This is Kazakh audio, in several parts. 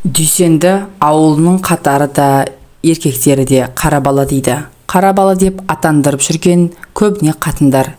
Дүйсенді ауылының қатары да, еркектері де қара бала дейді. Қара бала деп атандырып жүрген көбіне қатындар.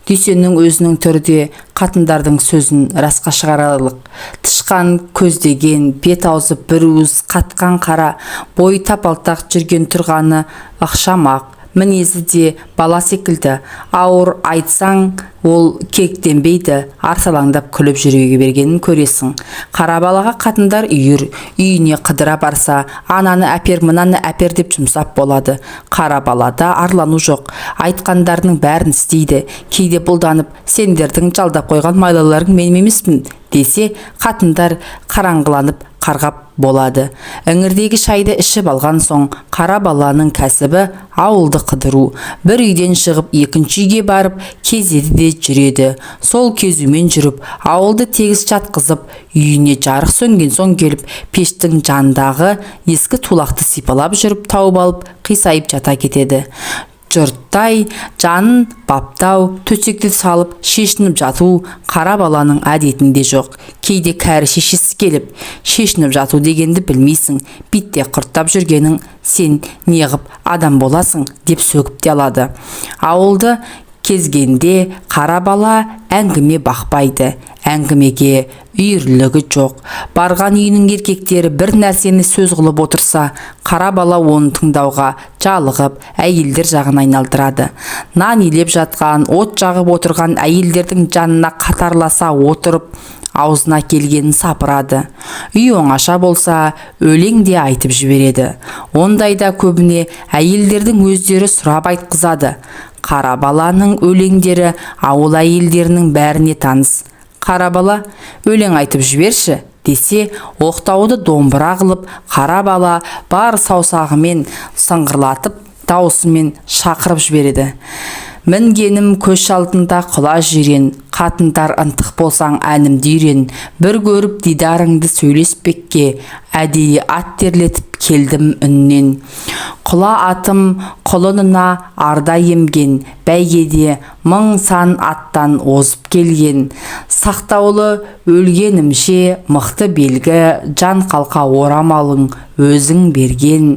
Дүйсеннің өзінің түрі де қатындардың сөзін расқа шығарарлық. Тышқан көздеген, бет-аузы бір уыс қатқан қара, бойы тапалтақ, жүрген тұрғаны ықшам-ақ, мінезі де бала секілді. Ауыр айтсаң, ол кектенбейді, арсалаңдап күліп жүре бергенін көресің. Қара балаға қатындар үйір, үйіне қыдыра барса, ананы әпер, мынаны әпер деп жұмсап болады. Қара балада арлану жоқ, айтқандарының бәрін істейді. Кейде бұлданып, сендердің жалдап қойған майлыларың мен емеспін десе, қатындар қараңғыланып қарғап болады. Іңірдегі шайды ішіп алған соң, қара баланың кәсібі ауылды қыдыру. Бір үйден шығып, екінші үйге барып, кезеді де жүреді. Сол кезумен жүріп, ауылды тегіс жатқызып, үйіне жарық сөнген соң келіп, пештің жанындағы ескі тулақты сипалап жүріп тауып алып, қисайып жата кетеді. Жұрттай жанын баптау, төсекте салып шешініп жату қара баланың әдетінде жоқ. Кейде кәрі шешесі келіп, шешініп жату дегенді білмейсің, битте құрттап жүргенің сен неғып адам боласың деп сөгіп те алады. Ауылды кезгенде қара бала әңгіме бақпайды, әңгімеге үйірлігі жоқ. Барған үйінің еркектері бір нәрсені сөз қылып отырса, қара бала оны тыңдауға жалығып, әйелдер жағын айналдырады. Нан илеп жатқан, от жағып отырған әйелдердің жанына қатарласа отырып, аузына келгенін сапырады. Үй оңаша болса, өлең де айтып жібереді. Ондайда көбіне әйелдердің өздері сұрап айтқызады. Қара баланың өлеңдері ауыл әйелдерінің бәріне таныс. Қара бала, өлең айтып жіберші десе, оқтауды домбыра қылып, қара бала бар саусағымен сыңғырлатып, дауысымен шақырып жібереді. Мінгенім көш алдында құла жирен, қатындар, ынтық болсаң әнімді үйрен. Бір көріп дидарыңды сөйлеспекке, әдейі ат терлетіп келдім үннен. Құла атым құлынына арда емген, бәйгеде мың сан аттан озып келген. Сақтаулы өлгенімше мықты белгі, жан қалқа орамалың өзің берген.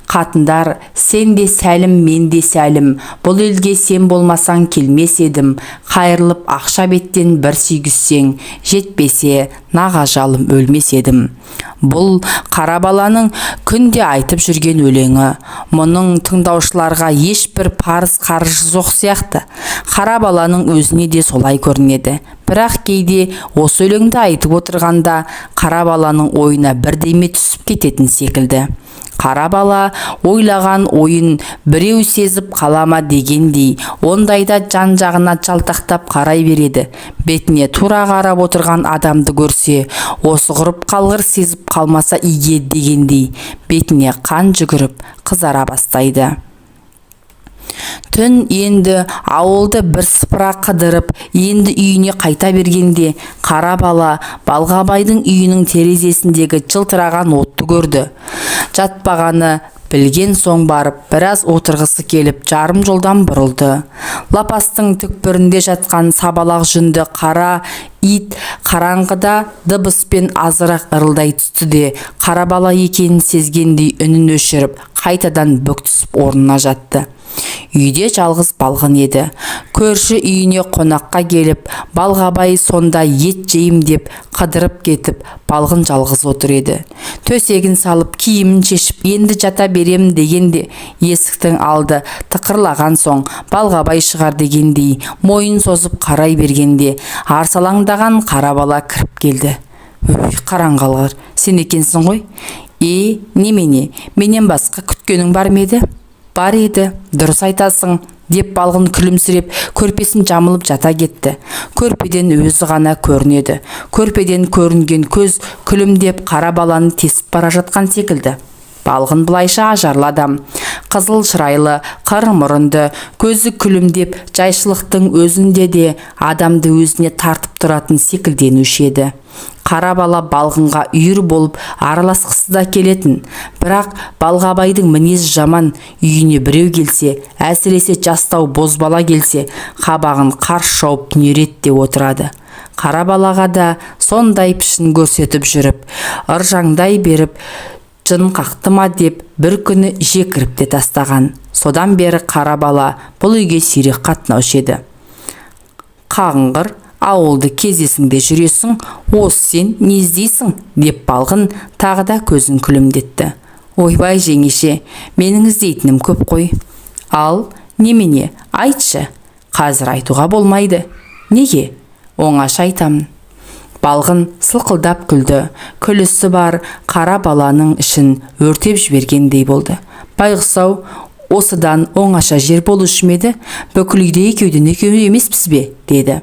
Қатындар, сен де сәлім, мен де сәлім, бұл елге сен болмасаң келмес едім. Қайырылып ақша беттен бір сүйгізсең, жетпесе нағажалым өлмес едім. Бұл қара баланың күнде айтып жүрген өлеңі. Мұның тыңдаушыларға ешбір парыз қарызы жоқ сияқты. Қара баланың өзіне де солай көрінеді. Бірақ кейде осы өлеңді айтып отырғанда қара баланың ойына бірдеме түсіп кететін секілді. Қара бала ойлаған ойын біреу сезіп қала ма дегендей, ондайда жан-жағына жалтақтап қарай береді. Бетіне тура қарап отырған адамды көрсе, осы құрып қалғыр сезіп қалмаса иге дегендей, бетіне қан жүгіріп қызара бастайды. Түн енді ауылды бір сыпыра қыдырып, енді үйіне қайта бергенде, қара бала Балғабайдың үйінің терезесіндегі жылтыраған отты көрді. Жатпағаны білген соң барып, біраз отырғысы келіп, жарым жолдан бұрылды. Лапастың түкпірінде жатқан сабалақ жүнді қара ит қараңғыда дыбыспен азырақ ырылдай түсті де, қара бала екенін сезгендей үнін өшіріп, қайтадан бүк түсіп орнына жатты. Үйде жалғыз Балғын еді. Көрші үйіне қонаққа келіп, Балғабай сонда ет жейім деп қыдырып кетіп, Балғын жалғыз отыр еді. Төсегін салып, киімін шешіп, енді жата беремін дегенде, есіктің алды тықырлаған соң, Балғабай шығар дегендей, мойын созып қарай бергенде, арсалаңдаған қара бала кіріп келді. Өй, қараң қалғыр, сен екенсің ғой? Е, немене, менен басқа күткенің бар ма еді? Бар еді, дұрыс айтасың, деп Балғын күлімсіреп, көрпесін жамылып жата кетті. Көрпеден өзі ғана көрінеді. Көрпеден көрінген көз күлімдеп қара баланы тесіп бара жатқан секілді. Балғын былайша ажарлы адам. Қызыл шырайлы, қыр мұрынды, көзі күлімдеп, жайшылықтың өзінде де адамды өзіне тартып тұратын секілденуші еді. Қара бала Балғынға үйір болып араласқысы да келетін. Бірақ Балғабайдың мінезі жаман, үйіне біреу келсе, әсіресе жастау бозбала келсе, қабағын қарс жауып түнереді де отырады. Қара балаға да сондай пішін көрсетіп жүріп, ыржаңдай беріп, жын қақты ма деп бір күні жекіріп те тастаған. Содан бері қара бала бұл үйге сирек қатынаушы еді. Қағыңғыр, ауылды кезесің де жүресің, осы сен не іздейсің, деп Балғын тағы да көзін күлімдетті. Ойбай, жеңеше, менің іздейтінім көп қой. Ал, немене, айтшы. Қазір айтуға болмайды. Неге? Оңаша айтамын. Балғын сылқылдап күлді. Күлісі бар қара баланың ішін өртеп жібергендей болды. Байғұс-ау, осыдан оңаша жер болушы ма еді? Бүкіл үйде екеуден екеу емеспіз бе, деді.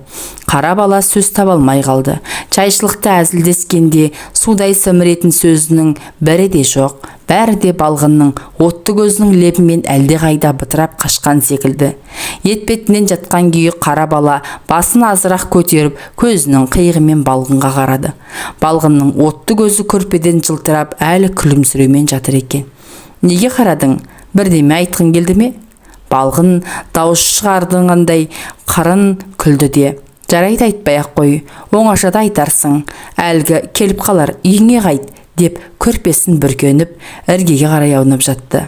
Қара бала сөз таба алмай қалды. Жайшылықта әзілдескенде судай сіміретін сөзінің бірі де жоқ. Бәрі де Балғынның отты көзінің лебімен әлдеқайда бытырап қашқан секілді. Етпетінен жатқан күйі қара бала басын азырақ көтеріп, көзінің қиығымен Балғынға қарады. Балғынның отты көзі көрпеден жылтырап, әлі күлімсіреумен жатыр екен. Неге қарадың? Бірдеме айтқың келді ме? Балғын дауыс шығардығандай қырын күлді де. Жарайды, айтпай-ақ қой, оңашада айтарсың. Әлгі келіп қалар, үйіңе қайт, деп көрпесін бүркеніп, іргеге қарай аунап жатты.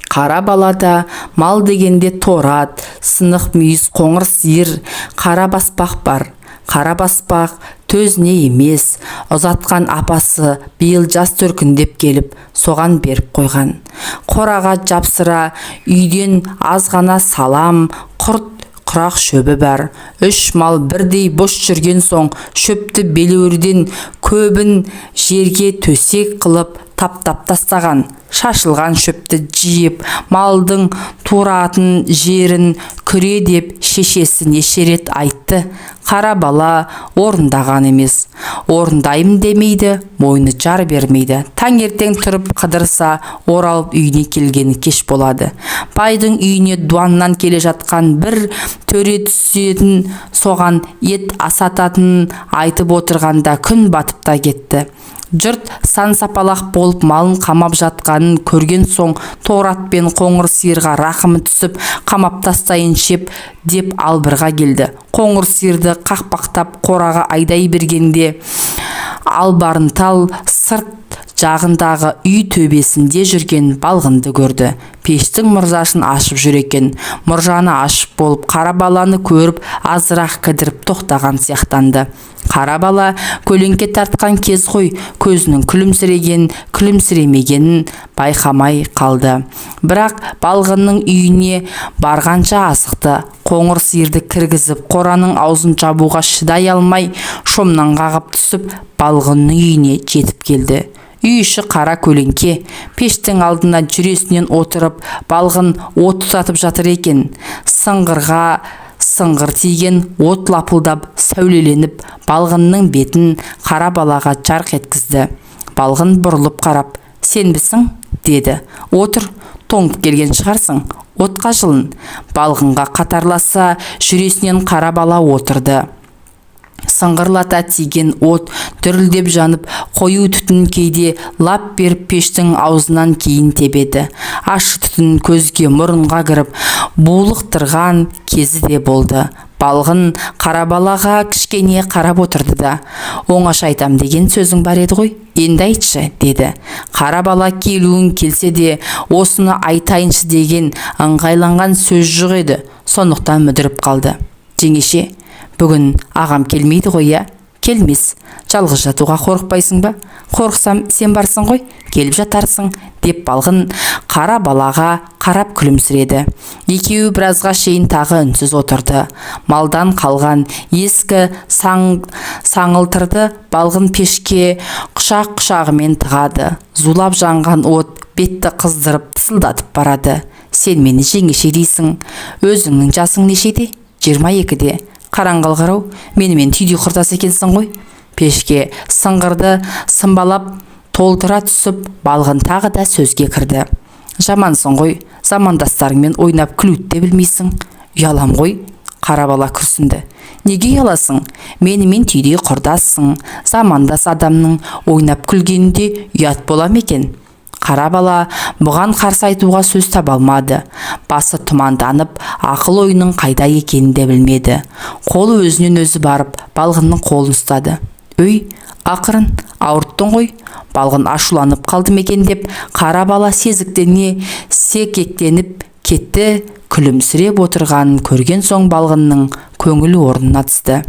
Қара балада мал дегенде торы ат, сынық мүйіз қоңыр сиыр, қара баспақ бар. Қара баспақ төзіне емес, ұзатқан апасы биыл жас төркіндеп келіп, соған беріп қойған. Қораға жапсыра үйден азғана салам, құрт, құрақ шөбі бар. Үш мал бірдей бос жүрген соң шөпті белеуірден көбін жерге төсек қылып таптап тастаған. Шашылған шөпті жиып, малдың туратын жерін күре деп шешесі неше рет айтты. Қара бала орындаған емес. Орындаймын демейді, мойны жар бермейді. Таңертең тұрып қыдырса, оралып үйіне келгені кеш болады. Байдың үйіне дуаннан келе жатқан бір төре түсетін, соған ет асататынын айтып отырғанда күн батып та кетті. Жұрт сан сапалақ болып малын қамап жатқанын көрген соң торы ат пен қоңыр сиырға рақымы түсіп, қамап тастайыншы деп албырға келді. Қоңыр сиырды қақпақтап қораға айдай бергенде албарынтал сырт жағындағы үй төбесінде жүрген Балғынды көрді. Пештің мұржасын ашып жүр екен. Мұржаны ашып болып, қара баланы көріп, азырақ кідіріп тоқтаған сияқтанды. Қара бала көлеңке тартқан кез ғой, көзінің күлімсіреген, күлімсіремегенін байқамай қалды. Бірақ Балғынның үйіне барғанша асықты. Қоңыр сиырды кіргізіп, қораның аузын жабуға шыдай алмай, шомнан қағып түсіп, Балғынның үйіне жетіп келді. Үй іші қара көлеңке. Пештің алдына жүресінен отырып, Балғын от тұтатып жатыр екен. Сыңғырға сыңғыр тиген от лапылдап сәулеленіп, Балғынның бетін қара балаға жарқ еткізді. Балғын бұрылып қарап, «Сенбісің?» деді. «Отыр, тоңып келген шығарсың, отқа жылын». Балғынға қатарласа жүресінен қара бала отырды. Сыңғырлата тиген от дүрілдеп жанып, қою түтін кейде лап беріп пештің аузынан кейін тебеді. Ащы түтін көзге, мұрынға кіріп, булықтырған кезі де болды. Балғын қара балаға кішкене қарап отырды да, «Оңаша айтам деген сөзің бар еді ғой, енді айтшы», деді. Қара бала келуін келсе де, осыны айтайыншы деген ыңғайланған сөз жоқ еді, сондықтан мүдіріп қалды. Жеңеше, бүгін ағам келмейді ғой, иә? Келмес. Жалғыз жатуға қорықпайсың ба? Қорықсам, сен барсың ғой, келіп жатарсың, деп Балғын қара балаға қарап күлімсіреді. Екеуі біразға шейін тағы үнсіз отырды. Малдан қалған ескі саңылтырды Балғын пешке құшақ-құшағымен тығады. Зулап жанған от бетті қыздырып тысылдатып барады. Сен мені жеңеше дейсің. Өзіңнің жасың нешеде? 22-де. Қараңғыл қарау, менімен түйдей құрдас екенсің ғой. Пешке сыңғырды сымбалап толтыра түсіп, Балғын тағы да сөзге кірді. Жамансың ғой, замандастарыңмен ойнап күлуді де білмейсің. Ұялам ғой, қара бала күрсінді. Неге ұяласың? Менімен түйдей құрдассың. Замандас адамның ойнап күлгенінде ұят бола ма екен? Қара бала бұған қарсы айтуға сөз таба алмады. Басы тұманданып, ақыл ойының қайда екенін де білмеді. Қолы өзінен өзі барып, Балғынның қолын ұстады. Өй, ақырын, ауырттың ғой. Балғын ашуланып қалды ма екен деп, қара бала сезіктене секектеніп кетті. Күлімсіреп отырғанын көрген соң Балғынның көңілі орнына түсті.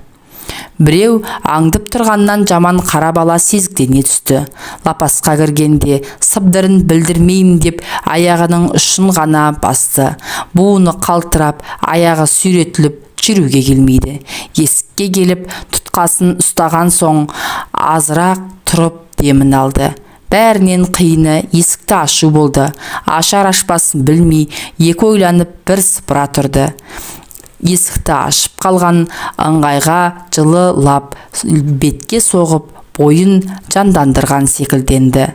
Біреу аңдып тұрғаннан жаман қара бала сезіктене түсті. Лапасқа кіргенде сыбдырын білдірмеймін деп аяғының ұшын ғана басты. Буыны қалтырап, аяғы сүйретіліп жүруге келмейді. Есікке келіп тұтқасын ұстаған соң азырақ тұрып демін алды. Бәрінен қиыны есікті ашу болды. Ашар ашпасын білмей, екі ойланып бір сыпыра тұрды. Есікті ашып қалған ыңғайға жылы лап бетке соғып, бойын жандандырған секілденді.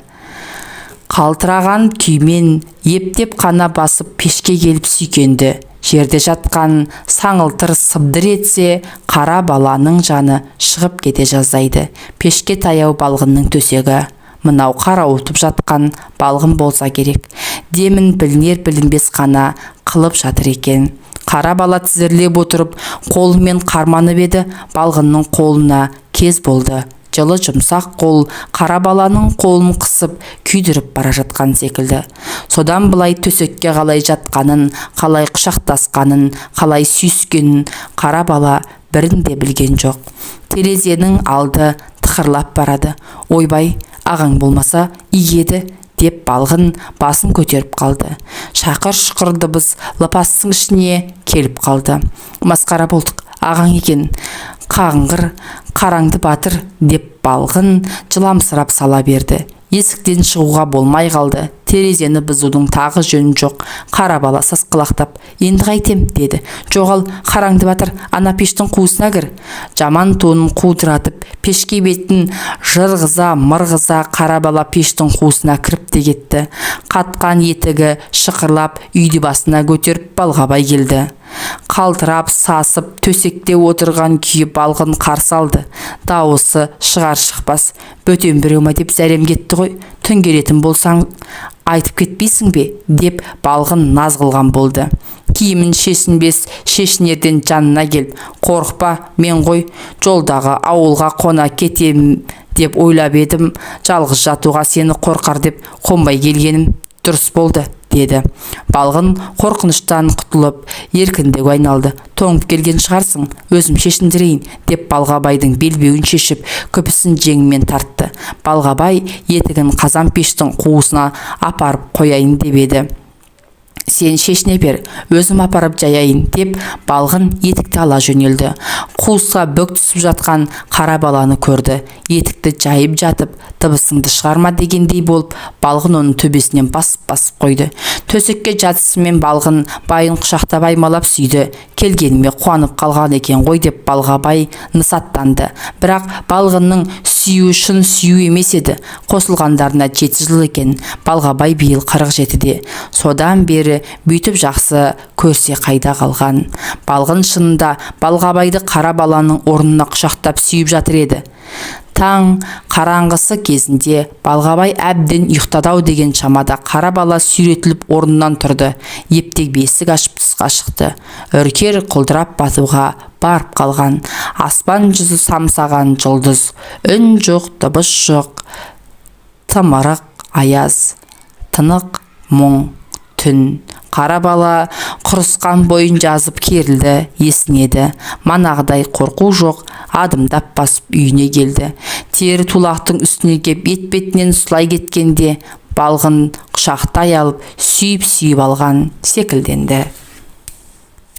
Қалтыраған күймен ептеп қана басып пешке келіп сүйкенді. Жерде жатқан саңылтыр сыбдыр етсе, қара баланың жаны шығып кете жаздайды. Пешке таяу Балғынның төсегі. Мынау қарауытып жатқан Балғын болса керек. Демін білінер білінбес қана қылып жатыр екен. Қара бала тізерлеп отырып, қолымен қарманып еді, Балғынның қолына кез болды. Жылы жұмсақ қол қара баланың қолын қысып, күйдіріп бара жатқан секілді. Содан былай төсекке қалай жатқанын, қалай құшақтасқанын, қалай сүйіскенін қара бала бірін де білген жоқ. Терезенің алды тықырлап барады. Ойбай, ағаң болмаса игі еді, деп Балғын басын көтеріп қалды. Шақыр-шұқыр дыбыс лапастың ішіне келіп қалды. Масқара болдық, ағаң екен, қаңғыр, қараңды батыр, деп Балғын жыламсырап сала берді. Есіктен шығуға болмай қалды. Терезені бұзудың тағы жөні жоқ. Қара бала сасқалақтап, енді қайтем, деді. Жоғал, қараңды батыр, ана пештің қуысына кір. Жаман тонын қудыратып, пешке бетін жырғыза, мырғыза қара бала пештің қуысына кіріп те кетті. Қатқан етігі шықырлап, үйді басына көтеріп Балғабай келді. Қалтырап, сасып, төсекте отырған күйі Балғын қарсы алды. Дауысы шығар шықпас, бөтен біреу ма деп зәрем кетті ғой, түн келетін болсаң айтып кетпейсің бе, деп Балғын наз қылған болды. Киімін шешінбес шешінерден жанына келіп, қорықпа, мен ғой, жолдағы ауылға қона кетем деп ойлап едім, жалғыз жатуға сені қорқар деп қонбай келгенім дұрыс болды, деді. Балғын қорқыныштан құтылып, еркіндік айналды. Тоңып келген шығарсың, өзім шешіндірейін, деп Балғабайдың белбеуін шешіп, күпісін жеңімен тартты. Балғабай етігін қазан пештің қуысына апарып қояйын деп еді. Сен шешіне бер, өзім апарып жаяйын, деп Балғын етікті ала жөнелді. Қуысқа бүк түсіп жатқан қара баланы көрді. Етікті жайып жатып, дыбысыңды шығарма дегендей болып, Балғын оның төбесінен басып-басып қойды. Төсекке жатысымен Балғын байын құшақтап аймалап сүйді. Келгеніме қуанып қалған екен ғой, деп Балғабай нысаттанды. Бірақ Балғынның сүюі шын сүю емес еді. Қосылғандарына 7 жыл екен. Балғабай биыл 47-де. Содан бері бүйтіп жақсы көрсе қайда қалған. Балғын шынында Балғабайды қара баланың орнына құшақтап сүйіп жатыр еді. Таң қараңғысы кезінде Балғабай әбден ұйықтады-ау деген шамада қара бала сүйретіліп орнынан тұрды. Ептеп есік ашып тысқа шықты. Үркер құлдырап батуға барып қалған. Аспан жүзі самсаған жұлдыз. Үн жоқ, дыбыс жоқ. Тымырық аяз, тынық мұң түн. Қара бала құрысқан бойын жазып керілді, есінеді. Манағыдай қорқу жоқ, адымдап басып үйіне келді. Тері тулақтың үстіне кеп етпетінен сұлай кеткенде Балғын құшақтай алып, сүйіп-сүйіп алған секілденді.